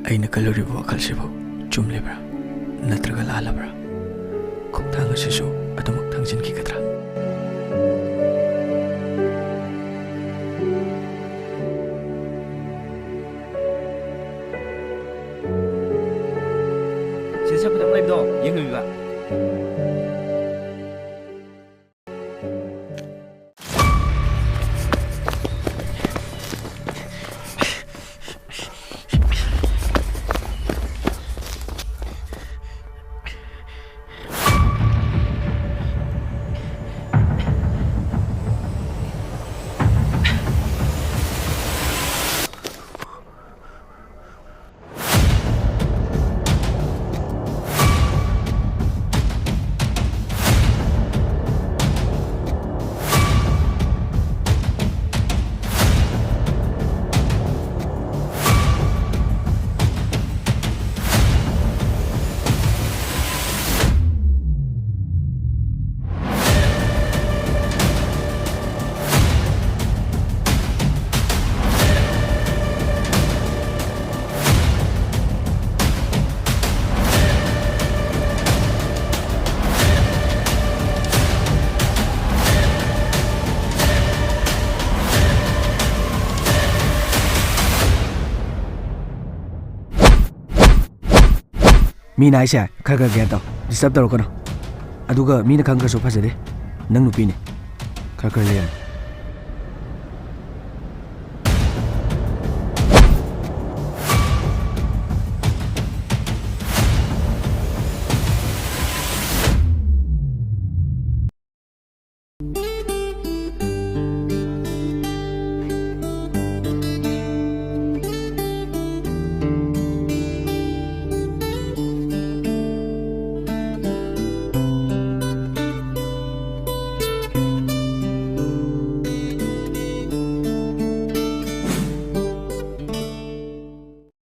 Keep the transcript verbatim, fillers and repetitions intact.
ꯑꯩꯅ ꯈꯜꯂꯨꯔꯤꯕ ꯋꯥꯈꯜꯁꯤꯕꯨ ꯆꯨꯝꯂꯤꯕ꯭ꯔꯥ ꯅꯠꯇ꯭ꯔꯒ ꯂꯥꯜꯂꯕ꯭ꯔꯥ? ꯈꯣꯡꯊꯥꯡ ꯑꯁꯤꯁꯨ ꯑꯗꯨꯃꯛ ꯊꯥꯡꯖꯤꯟꯈꯤꯒꯗ꯭ꯔꯥ? ꯁꯤꯗ ꯁꯛ ꯐꯖꯕ ꯂꯩꯕꯗꯣ ꯌꯦꯡꯉꯨꯏꯕ꯫ ꯃꯤꯅ ꯍꯥꯏꯁꯦ ꯈꯔ ꯈꯔ ꯒ꯭ꯌꯥꯟ ꯇꯧ, ꯗꯤꯁꯇꯔꯕ ꯇꯧꯔꯛꯀꯅꯨ꯫ ꯑꯗꯨꯒ ꯃꯤꯅ ꯈꯪꯈ꯭ꯔꯁꯨ ꯐꯖꯗꯦ, ꯅꯪ ꯅꯨꯄꯤꯅꯦ, ꯈꯔ ꯈꯔ ꯂꯦꯝꯃꯨ꯫